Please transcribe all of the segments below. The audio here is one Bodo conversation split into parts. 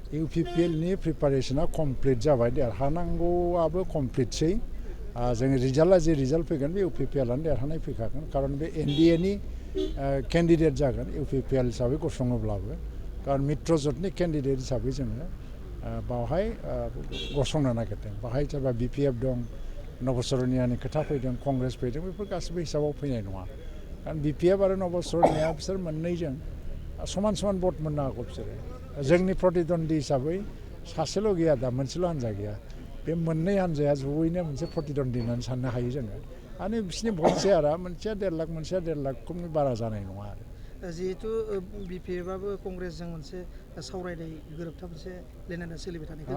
UPPL नि प्रिपारेशना कमप्लिट जाबाय देरहानांगौआबो कमप्लिटसै जों रिजाल्टआ जे रिजाल्ट फैगोन बे UPPLआनो देरहानाय फैखागोन खारन बे NDA नि कैंडिडेट जागोन UPPL हिसाबै गसङोब्लाबो कारण मित्र ज'टनि कैंडिडेट हिसाबै जोङो बावहाय गसंनो नागिरदों बाहाय सोरबा BPF दं नबसरनियानि खोथा फैदों कंग्रेस फैदों बेफोर गासिबो हिसाबाव फैनाय नङा कारण BPF आरो नबसरनिया बिसोर मोननैजों समान समान भट मोननो हागौ बिसोरो जोंनि प्रतिद्वन्दी हिसाबै सासेल' गैया दा मोनसेल' हान्जा गैया बे मोननै हान्जाया जयैनो मोनसे प्रतिद्वन्दी होननानै साननो हायो जोङो आरो बिसोरनि भट शेयारा मोनसेया 1.5 लाख मोनसेया 1.5 लाख खमनि बारा जानाय नङा आरो जिहेतु BPFआबो कंग्रेसजों मोनसे सावरायनाय गोरोबथा मोनसे लेनदेना सोलिबाय थानायखौ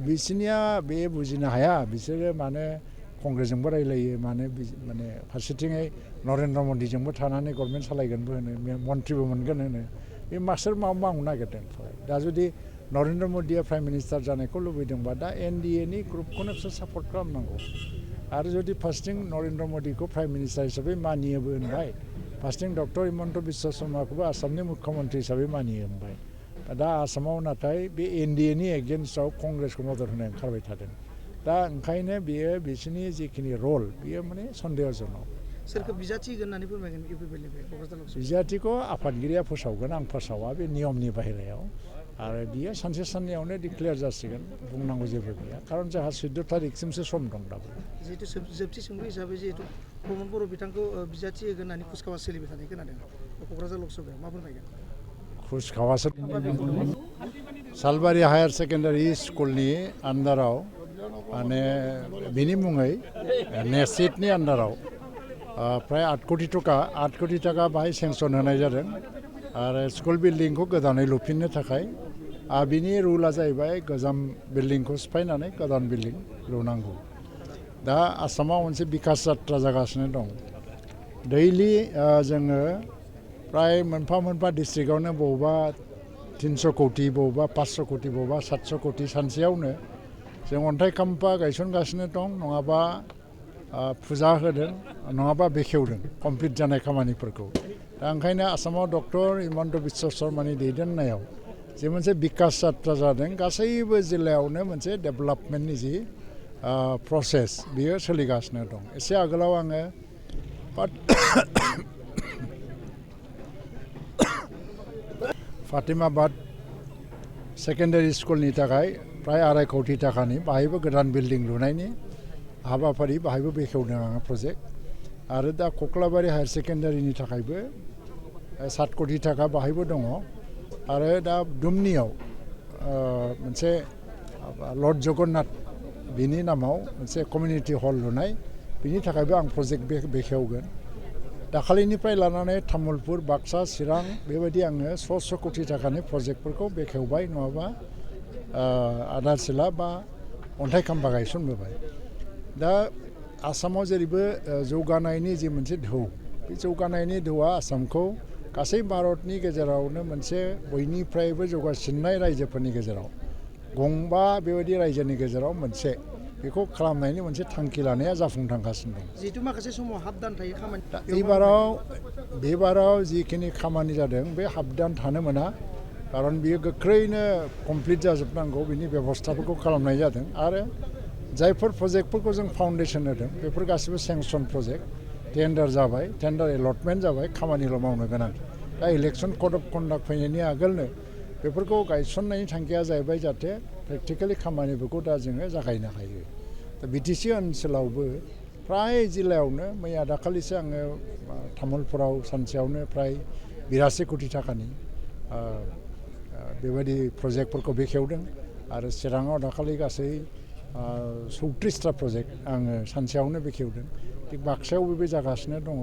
बिसोरनिया बे बुजिनो हाया बिसोरो माने कंग्रेसजोंबो रायलायो माने फारसेथिङै नरेन्द्र मदिजोंबो थानानै गभर्नमेन्ट सालायगोनबो होनो मन्थ्रिबो मोनगोन होनो बे मासोर मावनो नागिरदों दा जुदि नरेन्द्र मदिया प्राइम मिनिस्टार जानायखौ लुबैदोंबा दा NDA नि ग्रुपखौनो बिसोर सापर्ट खालामनांगौ आरो जुदि फार्स्टिं नरेन्द्र मदिखौ प्राइम मिनिस्टार हिसाबै मानियोबो होनबाय फार्स्टिं डक्टर हिमन्त बिश्व शर्माखौबो आसामनि मुख्यमन्त्रि हिसाबै मानियो होनबाय दा आसामाव नाथाय बे NDA नि एगेन्स्टआव कंग्रेसखौ मदद होनो ओंखारबाय थादों दा ओंखायनो बियो बिसोरनि जिखिनि रल बियो माने सन्देहजनक सोरखौ बिजाथि होननानै फोरमायगोन UPPLनिफ्राय बिजाथिखौ आफादगिरिया फोसावगोन आं फोसावा बे नियमनि बाहेरायाव आरो बियो सानसे साननैयावनो डिक्लेयार जासिगोन बुंनांगौ जेबो गैया खारन जोंहा 14 तारिखसिमसो सम दं दाबो जिहेतु जोबथि सोंलु हिसाबै जिहेतु प्रमद बर' बिथांखौ बिजाथि होगोन होननानै कुचकावाज सोलिबाय थानाय खोनादों क'क्राझार लकसभायाव मा फोरमायगोन कुचकावाज सालबारि हायार सेकेन्डारि स्कुलनि आन्डाराव माने बिनि मुङै नेसिटनि आन्डाराव प्राय 8 कोटी टाका बाहाय सेंसन होनाय जादों आरो स्कुल बिल्डिंखौ गोदानै लुफिननो थाखाय बिनि रुला जाहैबाय गोजाम बिल्डिंखौ सिफायनानै गोदान बिल्डिं लुनांगौ दा आसामाव मोनसे बिकास जात्रा जागासिनो दं दैलि जोङो प्राय मोनफा डिस्ट्रिक्टआवनो बबावबा 300 कोटी बबावबा 500 कोटी बबावबा 700 कोटी सानसेयावनो जों अन्थाइ खाम्फा गायसनगासिनो दं नङाबा फुजा होदों नङाबा बेखेवदों कमप्लिट जानाय खामानिफोरखौ दा ओंखायनो आसामाव डक्टर हिमन्त बिश्व शर्मानि दैदेननायाव जे मोनसे बिकास जात्रा जादों गासैबो जिल्लायावनो मोनसे डेभेलपमेन्टनि जि प्रसेस बियो सोलिगासिनो दं एसे आगोलाव आङो फातिमाबाद सेकेन्डारि स्कुलनि थाखाय प्राय 2.5 कोटी टाकानि बाहायबो गोदान बिल्डिं लुनायनि हाबाफारि बाहायबो बेखेवदों आङो प्रजेक्ट आरो दा कक्लाबारि हायार सेकेन्डारिनि थाखायबो 7 कोटी टाका बाहायबो दङ आरो दा दुमनियाव मोनसे लर्ड जगन्नाथ बिनि नामाव मोनसे कमिउनिटि हल लुनाय बिनि थाखायबो आं प्रजेक्ट बेखेवगोन दाखालिनिफ्राय लानानै तामुलपुर बाक्सा चिरां बेबायदि आङो 100 कोटी टाकानि प्रजेक्टफोरखौ बेखेवबाय नङाबा आदारसिला बा अन्थाइ खाम्फा गायसनबोबाय दा आसामाव जेरैबो जौगानायनि जे मोनसे ढौ बे जौगानायनि ढौआ आसामखौ गासै भारतनि गेजेरावनो मोनसे बयनिफ्रायबो जौगासिननाय रायजोफोरनि गेजेराव गंबा बेबायदि रायजोनि गेजेराव मोनसे बेखौ खालामनायनि मोनसे थांखि लानाया जाफुंथांगासिनो दं जिहेतु माखासे समाव हाबदान थायो खामानि दा बेबाराव जिखिनि खामानि जादों बे हाबदान थानो मोना खारन बियो गोख्रैनो कमप्लिट जाजोबनांगौ बिनि बेबस्थाफोरखौ खालामनाय जादों आरो जायफोर प्रजेक्टफोरखौ जों फाउन्डेसन होदों बेफोर गासिबो सेंसन प्रजेक्ट टेन्डार जाबाय टेन्डार एलटमेन्ट जाबाय खामानिल' मावनो गोनां दा इलेक्सन कड अफ कन्डाक्ट फैनायनि आगोलनो बेफोरखौ गायसननायनि थांखिया जाहैबाय जाहाथे प्रेक्टिकेलि खामानिफोरखौ दा जोङो जागायनो हायो दा BTC ओनसोलावबो प्राय जिल्लायावनो मैया दाखालिसो आङो तामुलपुराव सानसेयावनो प्राय 82 कोटी टाकानि बेबायदि प्रजेक्टफोरखौ बेखेवदों आरो चिराङाव दाखालि गासै 34टा प्रजेक्ट आङो सानसेयावनो बेखेवदों थिग बाक्सायावबो बे जागासिनो दङ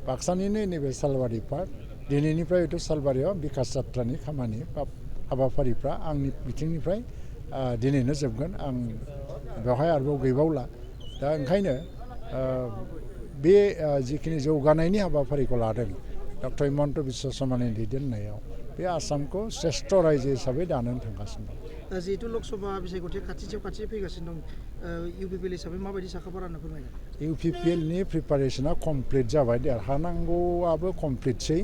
बाक्सानिनो नैबे सालबारि पार्क दिनैनिफ्राय हयथ' सालबारियाव बिकास जात्रानि खामानि बा हाबाफारिफ्रा आंनि बिथिंनिफ्राय दिनैनो जोबगोन आं बेवहाय आरोबाव गैबावला दा ओंखायनो बे जिखिनि जौगानायनि हाबाफारिखौ लादों डक्टर हिमन्त बिश्व शर्मानि दैदेननायाव बे आसामखौ श्रेष्ठ रायजो हिसाबै दानो थांगासिनो दं जिहेतु लकसभा बिसायख'थिया खाथि फैगासिनो दं UPPL हिसाबै माबायदि साखाफारा होनना फोरमायगोन UPPL नि प्रिपारेशना कमप्लिट जाबाय देरहानांगौआबो कमप्लिटसै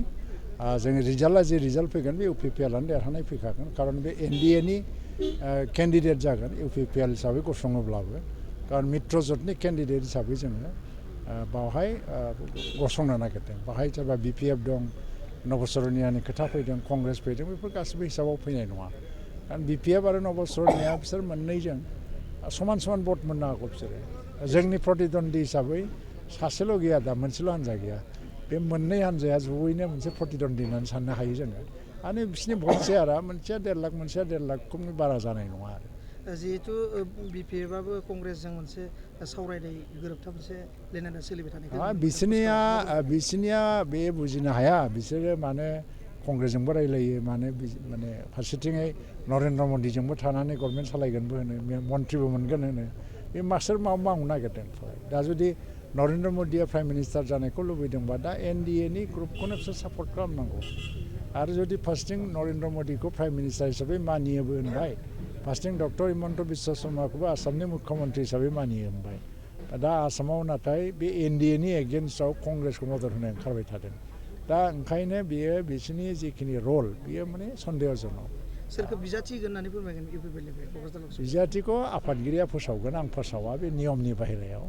जोंनि रिजाल्टआ जे रिजाल्ट फैगोन बे इउपिपिएलआनो देरहानाय फैखागोन खारन बे एनडिएनि केन्डिडेट जागोन इउपिपिएल हिसाबै गसङोब्लाबो खारन मित्र जोटनि केन्डिडेट हिसाबै जोङो बावहाय गसंनो नागिरदों बाहाय सोरबा बिपिएफ दं नबसरनियानि खोथा फैदों कंग्रेस फैदों बेफोर गासिबो हिसाबाव फैनाय नङा खारन बिपिएफ आरो नबसरनिया बिसोर मोननैजों समान समान भट मोननो हागौ बिसोरो जोंनि प्रतिद्वन्दी हिसाबै सासेल' गैया दा मोनसेल' हान्जा गैया बे मोननै हान्जाया जयैनो मोनसे प्रतिद्वन्दी होननानै साननो हायो जोङो आरो बिसोरनि भट शेयारा मोनसेया 1.5 लाख मोनसेया 1.5 लाख खमनि बारा जानाय नङा आरो जिहेतु बिपिएफआबो कंग्रेसजों मोनसे सावरायनाय गोरोबथा मोनसे लेनदेना सोलिबाय थानायखौ बिसोरनिया बे बुजिनो हाया बिसोरो माने कंग्रेसजोंबो रायलायो माने फारसेथिङै नरेन्द्र मदिजोंबो थानानै गभर्नमेन्ट सालायगोनबो होनो मन्थ्रिबो मोनगोन होनो बे मास्टार मावनो नागिरदों दा जुदि नरेन्द्र मदिया प्राइम मिनिस्टार जानायखौ लुबैदोंबा दा एनडिएनि ग्रुपखौनो बिसोर सापर्ट खालामनांगौ आरो जुदि फार्स्टिं नरेन्द्र मदिखौ प्राइम मिनिस्टार हिसाबै मानियोबो होनबाय फार्स्टिं डक्टर हिमन्त बिश्व शर्माखौबो आसामनि मुख्यमन्त्रि हिसाबै मानियो होनबाय दा आसामाव नाथाय बे एनडिएनि एगेन्स्टआव कंग्रेसखौ मदद होनो ओंखारबाय थादों दा ओंखायनो बियो बिसोरनि जिखिनि रल बियो माने सन्देहजनक सोरखौ बिजाथि होननानै फोरमायगोन इउपिपिएलनिफ्राय क'क्राझार लोकसभा बिजाथिखौ आफादगिरिया फोसावगोन आं फोसावा बे नियमनि बाहेरायाव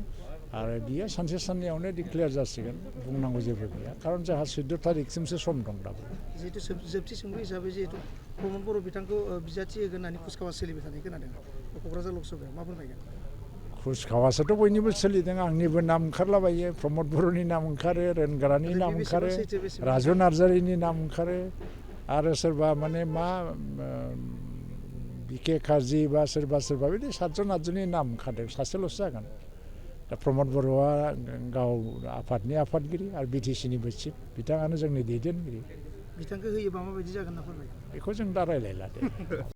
आरो बियो सानसे साननैयावनो डिक्लेयार जासिगोन बुंनांगौ जेबो गैया खारन जोंहा 14 थारिखसिमसो सम दं दाबो जिहेतु जोबथि सोंलु हिसाबै जिहेतु प्रमद बर' बिथांखौ बिजाथि होगोन होननानै कुचकावाज सोलिबाय थानाय खोनादों क'क्राझार लोकसभायाव मा फोरमायगोन कुचकावाजआथ' बयनिबो सोलिदों आंनिबो नाम ओंखारलाबायो प्रमद बर'नि नाम ओंखारो रोनगोरानि नाम ओंखारो राजु नार्जारिनि नाम ओंखारो आरो सोरबा माने मा बिके कार्जि बा सोरबा बिदि 7 8जननि नाम ओंखारदों सासेल'सो जागोन दा प्रमद बर'आ गाव आफादनि आफादगिरि आरो बिटिसिनिबो चिफ बिथाङानो जोंनि दैदेनगिरि बिथांखौ होयोबा माबायदि जागोन होनना फोरमायगोन बेखौ जों दा रायलायला दे